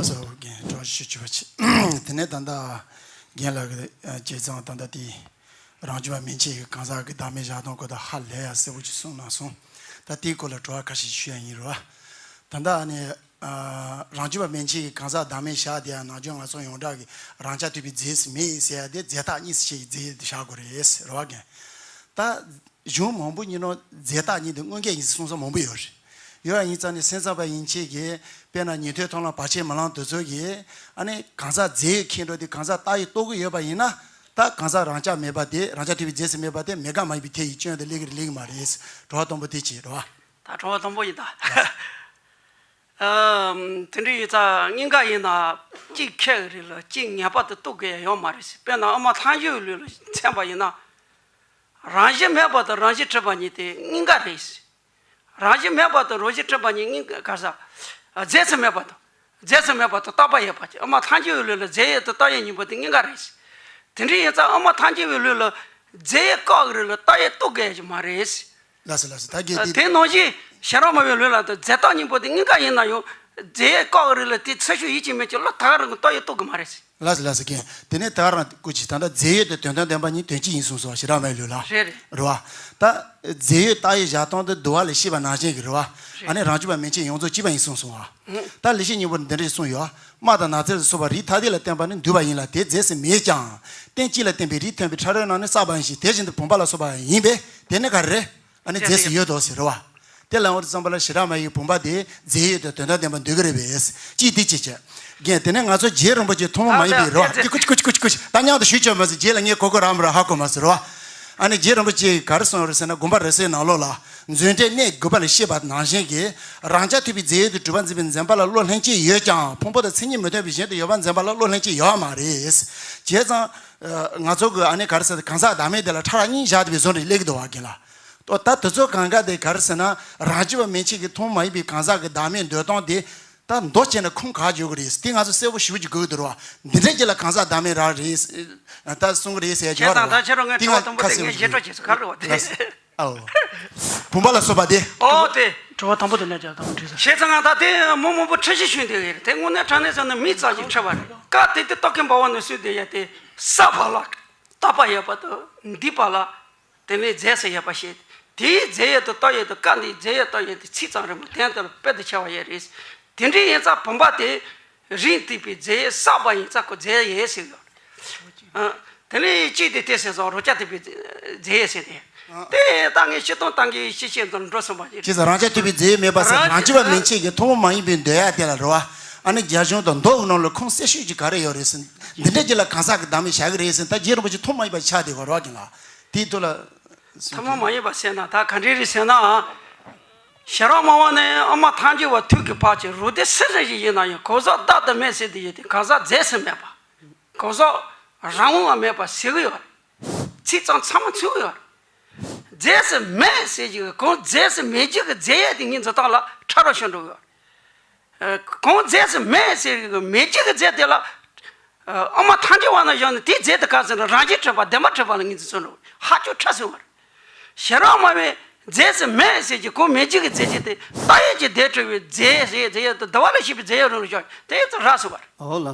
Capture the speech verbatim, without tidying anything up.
སོ་རྒན་གྲོགས་ཞུ་ཆུ་བ་ཆེ། དེ་ནས་ད་ལྟ་རྒན་ལགས་ཀྱི་བྱས་ཙང་ད་ལྟ་དེ་རང་རྒྱུད་པ་མན་ཆད་ཀྱི་གང་ཟག་གི་བདག་མེད་བཞག་སྟངས་སྐོར་དུ་ཧ་ལས་ཡ་གསལ་པོ་ཅིག་གསུངས་གནང་སོང་། ད་དེའི་སྐོར་ལ་དྲི་བ་ཁ་ཤས་ཞུ་ཡ་ཡིན་རོ། ད་ལྟ་ཨ་ནི་རང་རྒྱུད་པ་མན་ཆད་ཀྱི་གང་ཟག་བདག་མེད་བཞག་དེ་ཡང་ནམ་རྒྱུན་ང་ཚོ་ཡོངས་གྲགས་ཀྱི་རང་རྐྱ་ཐུབ་པའི་རྫས་སུ་མེད་ཟེར་ཡ་དེ་རྫས་རྟགས་གཉིས་སུ་ཕྱེ་ཡི་རྫས་དེ་བཞག་དགོས་རེད་རོ་རྒན། ད། གཞུང་མང་པོ་ཉིད་ནང་རྫས་རྟགས་གཉིས་དེ་དངོས་འགལ་ཡིན་ཟེར་གསུངས་ས་མང་པོ་ཡོད་རེད། ཡོད་ཡིན་ཙང་ནི་སེམས་ཙམ་པ་ཡིན་ཆེད་ཀྱི་དཔེར་ན་ཉན་ཐོས་མཐོང་ལམ་བར་ཆད་མ་ལངས་དུས་ཚོད་ཀྱི་ཨ་ནི་གང་ཟག་རྫས་ཡོད་ཁྱེད་འགྲོ་དེ་གང་ཟག་རྟགས་ཡོད་རྟོགས་ཀྱི་ཡོད་པ་ཡིན་ན་ད་གང་ཟག་རང་རྐྱ་མེད་པ་དེ་རང་རྐྱ་ཐུབ་པའི་རྫས་སུ་མེད་པ་དེ་མེད་དགག་མ་ཡིན་པའི་ཐལ་ཡིན་སྐྱོན་དེ་སླེབས་ཀྱི་རེད་སླེབས་ཀྱི་མ་རེད། དྲི་བ་དང་པོ་དེ་བྱེད་རོ། ད་དྲི་བ་དང་པོ་ཡིན་ད། ཨ། དེ་འདྲ་ཡིན་ཙང་གཉིས་ཀ་ཡིན་ན་གཅིག་ཁེགས་རེད་ལ་གཅིག་ངེས་པར་དུ་རྟོགས་དགོས་ཡ་ཡོད་མ་རེད་ཟེར། དཔེར་ན་ཨ་མ་ཐལ་འགྱུར་བའི་ལུས་ལ་མཚོན་པ་ཡིན་ན། རང་བཞིན་མེད་པ་དང་རང་བཞིན་གྲུབ་པ་གཉིས་དེ་གཉིས་ཀ་རེད་ཟེར། རང་བཞིན་མེད་པ་དང་རང་བཞིན་གྲུབ་པ་གཉིས་གཉིས་ཀ་ག་ས། རྫས་སུ་མེད་པ་དང་། རྫས་སུ་མེད་པ་དང་རྟག་པ་ཡོད་པ་ཅིག་ཨ་མ་ཐལ་འགྱུར་བའི་ལུས་ལ་རྫས་ཡོད་དང་རྟགས་ཡོད་གཉིས་པོ་དེ་གཉིས་ཀ་རེད་ཟེར། དེ་འདྲ་ཡིན་ཙང་ཨ་མ་ཐལ་འགྱུར་བའི་ལུས་ལ་རྫས་ཡོད་བཀག་གི་རེད་ལ་རྟགས་ཡོད་རྟོགས་དགོས་ཡ་ཅིག་མ་རེད་ཟེར། ལགས་སོ་ལགས་སོ། ད་གལ་ཏེ། དེ་ནང་བཞིན་ཤེས་རབ་སྨྲ་བའི་ལུགས་ལ་ད་རྫས་རྟགས་གཉིས་པོ་དེ་གཉིས་ཀ་ཡིན་ན་ཡང་རྫས་ཡོད་བཀག་རེད་ལ་དེ་ཚེ་ཤུགས་ཡིད་ཀྱིས་མི་བྱེད་ལ་ད་ག་རང་གི་རྟགས་ཡོད་རྟོགས་གི་མ་རེད་ཟེར། ལགས་སོ་ལགས་སོ་རྒན། དེ་ནས་ད་ག་རང་སྐུ་མཁྱེན་ད་ལྟ་རྫས་ཡོད་དང་དོན་དམ་བདེན་པ་གཉིས་དོན་གཅིག་ཡིན་གསུངས་སོང་བ་ཤེས་རབ་སྨྲ་བའི་ལུགས་ལ། རེད་རེད། རེད་བ། ད་རྫས་ཡོད་རྟགས་ཡོད་བཞག་སྟངས་དེ་འདུལ་བ་ལས་བཤད་པ་ནང་བཞིན་གྱི་རེད་བ། ཨ་ནི་རང་རྒྱུད་པ་མན་ཆད་ཡོངས་རྫོགས་གཅིག་པ་ཡིན་གསུངས་སོང་བ། ད་ལེགས་བཤད་སྙིང་པོར་འདི་འདྲ་གསུངས་ཡོད། རྨ་དང་ནགས་ཚལ་ལ་སོགས་པ་རིགས་ཐ་དད་ལ་བརྟེན་པ་ནི་འདུས་པ་ཡིན་ལ་དེ་རྫས་སུ་མེད་ཀྱང་། རྟེན་གཅིག་ལ་བརྟེན་པའི་རིགས་མཐུན་པའི་ཕྲ་རོལ་རྣམས་ནི་བསགས་པ་ཡིན་ཞིང་དེ་བཞིན་དུ་བུམ་པ་ལ་སོགས་པ་ཡིན་པས་དེ་ནི་ག་རེ་རེད། ཨ་ནི་རྫས་སུ་ཡོད་དོ་ཟེར་རེད་བ། དེ་ལ་འོར་ཙམ་པ་ལ་ཤེས་རབ་སྨྲ་བའི་བུམ་པ་དེ་རྫས་ཡོད་དོ་དོན་དམ་བདེན་པ་འདོད་ཀྱི་རེད་པས། ཅིས་དེ་ཅི་བྱེད། རྒན་དེ་ནས་ང་ཚོ་རྗེ་རིན་པོ་ཆེ་ཐུན་མོང་མ་ཡིན་པའི་རེད་བ། ཀུ་ཅི་ཀུ་ཅི་ཀུ་ཅི་ཀུ་ཅི་ད་མཉམ་དུ་ཞུས་ཆོག་མ་ཟེར་རྗེ་ལ་ངས་གོ་གོ་རམ་ར་ཧ་གོ་མ་ཟེར་རེད་བ། ཨ་ནི་རྗེ་རིན་པོ་ཆེས་ག་རེ་གསུངས་ཡོད་རེད་ཟེར་ན་དགོངས་པ་རབ་གསལ་ནང་ལོགས་ལ། མཛོད་འགྲེལ་གནས་དགུ་པ་ལ་བཤད་པ་ནང་བཞིན་གྱི། རང་རྐྱ་ཐུབ་པའི་རྫས་ཡོད་དུ་གྲུབ་པར་འཛིན་པའི་འཛིན་པ་ལ་བློ་ལྷན་སྐྱེས་ཡོད་ཀྱང་ཕུང་པོ་དང་མཚན་ཉིད་མི་མཐུན་པའི་ཞིང་དུ་ཡོད་པར་འཛིན་པ་ལ་བློ་ལྷན་སྐྱེས་ཡོད་མ་རེད། བྱས་ཙང་། ང་ཚོ་གི་ཨ་ནི་ག་རེ་ཟེར་གང་ཟག་བདག་མེད་དེ་ལ་ཕྲ་རགས་གཉིས་བཞག་བསྡད་པའི་བཟོ་འདྲ་སླེབས་ཀྱི་འདུག་བ་རྒན་ལགས། ད་དེ་ཚོ་གང་ག་དེ་ག་རེ་ཟེར་ན་རང་རྐྱ་ཐུབ་པ་མན་ཆད་ཀྱི་ཐུན་མོང་མ་ཡིན་པའི་གང་ཟག་གི་བདག་མེད་འདོད་སྟངས་དེ། ད་མདོ་བྱས་ན་ཁུངས་ག་འཇོག་གི་རེད། དེ་ང་ཚོ་གསལ་པོ་ཞེ་པོ་ཅིག་དགོས་ཀྱི་འདུག་ར། འདི་འདྲ་ཅིག་ལ་གང་ཟག་བདག་མེད་རང་རེད། ད་གསུང་གི་རེད་ཟེར་ཡ་ཅིག་ཡོད་ར། ད་ཁྱེད་རང་ངས་དྲི་བ་དང་པོ་དེ་ངས་བརྗེད་འགྲོ་བྱས་སོང་ག་རེ་བ་དེ། ཨོ། བུམ་པ་ལ་སོགས་པ་དེ། ཨོ་དེ། དྲི་བ་དང་པོ་དེ་ལན་རྒྱག་དང་པོ་འགྲིག་ས། བྱས་ཙང་ང་ད་དེ་མི་མང་པོ་ཁྲི་བཞི་ཞུས་དེ་ཡོད་རེད་དེ་དངོས་གནས་དྲང་གནས་ཟེར་ན་མི་ཙམ་ཞིག་ཁྲི་བ་རེད། སྐབས་དེ་དུས་རྟོག་གེ་འབར་བ་ནས་བཟུང་དེ་ཡ་དེ་ས་བ་ལ་རྟག་པ་ཡོད་པ་དང་འདུས་པ་ལ། དེ་ནས་རྫས་སུ་ཡོད་པ་ཞིག་དེའི་རྫས་ཡོད་དང་རྟགས་ཡོད་དང་སྐབས་འདིའི་རྫས་ཡོད་རྟགས་ཡོད་དེ་ཚིག་ཙམ་རེད་མོད་དོན་དེ་ལ་དཔེ་དུ་ཆེ་བ་ཡོད་རེད། དེ་འདྲ་ཡིན་ཙང་བུམ་པ་དེ་རིགས་མཐུན་པའི་རྫས་ཡོད་བསགས་པ་ཡིན་ཙང་ཁོ་རྫས་ཡོད་ཟེར་གི་ཡོད། ཨ། དེ་ནས་གཅིག་དེ་དེ་ཟེར་སོང་རང་རྐྱ་ཐུབ་པའི་རྫས་ཡོད་ཟེར་ཏེ། དེ་ད་ངས་སྤྱིར་བཏང་བཏང་གི་ཤེས་བྱའི་འདིར་འགྲོ་སོང་བ་ཡིན། ཅེས་རང་རྐྱ་ཐུབ་པའི་རྫས་ཡོད་མེད་པ་ཟེར་རང་རང་རྐྱ་བ་མན་ཆད་ཀྱི་ཐུན་མོང་མ་ཡིན་པའི་འདོད་ཡག་དེ་ལ་རེད་བ། ཨ་ནི་རྒྱ་གཞུང་དང་མདོ་ནང་ལ་ཁུངས་གསལ་ཤོས་ཅིག་ག་རེ་ཡོད་རེད་ཟེར། འདི་འདྲ་ཅིག་ལ་གང་ཟག་གི་བདག་མེད་བྱ་གི་རེད་ཟེར་ད་རྗེ་རིན་པོ་ཆེ་ཐུན་མོང་མ་ཡིན་པ་ཆགས་བསྡད་པ་རེད་བ་རྒན་ལགས། དེའི་ཐོག་ལ། ཐུན་མོང་མ་ཡིན་པ་ཟེར་ན་ད་ག་འདྲ་རེད་ཟེར་ན། ཤེས་རབ་སྨྲ་བ་ནས་ཨ་མ་ཐལ་འགྱུར་བ་ཐུག་གི་བར་གྱི་རང་སྡེ་སུ་རེ་ཞིག་ཡིན་ན་ཡང་གང་ཟག་བདག་ཏུ་མེད་ཟེར་དེ་ཡོད་དེ་གང་ཟག་རྫས་སུ་མེད་པ། གང་ཟག་རང་དབང་བ་མེད་པ་ཟེར་གི་ཡོད་རེད། ཚིག་ཙམ་ཚང་མ་མཚོན་གི་ཡོད་རེད། རྫས་སུ་མེད་ཟེར་གྱི་གང་རྫས་སུ་མེད་རྒྱུ་གི་རྫས་ཡོད་དེ་ངའི་འཛིན་སྟངས་ལ་ཕྲ་རགས་ཤོར་འགྲོ་གི་ཡོད་རེད། གང་རྫས་སུ་མེད་ཟེར་གི་མེད་རྒྱུ་གི་རྫས་དེ་ལ། ཨ་མ་ཐལ་འགྱུར་བ་ནས་བཞག་ནས་དེའི་རྫས་དེ་ག་ཟེར་ན་རང་བཞིན་གྲུབ་པ་བདེན་པ་གྲུབ་པ་ལ་ངོས་འཛིན་བྱེད་ནོ། ཧ་ཅང་ཕྲ་སོང་བ་རེད། ཤེས་རབ་སྨྲ་བས་རྫས་སུ་མེད་ཟེར་གྱི་གང་མེད་རྒྱུ་གི་རྫས་ཀྱི་དེ་རྟགས་ཡོད་ཀྱི་བདེན་གྲུབ་པའི་རྫས་ཟེར་རྫས་ཡོད་དེ་འདུལ་བ་ལ་བཤད་པའི་རྫས་ཡོད་རང་ལ་བཞག་དེ་ཙམ་རག་སོང་བ་རེད། ཨོ་ལ།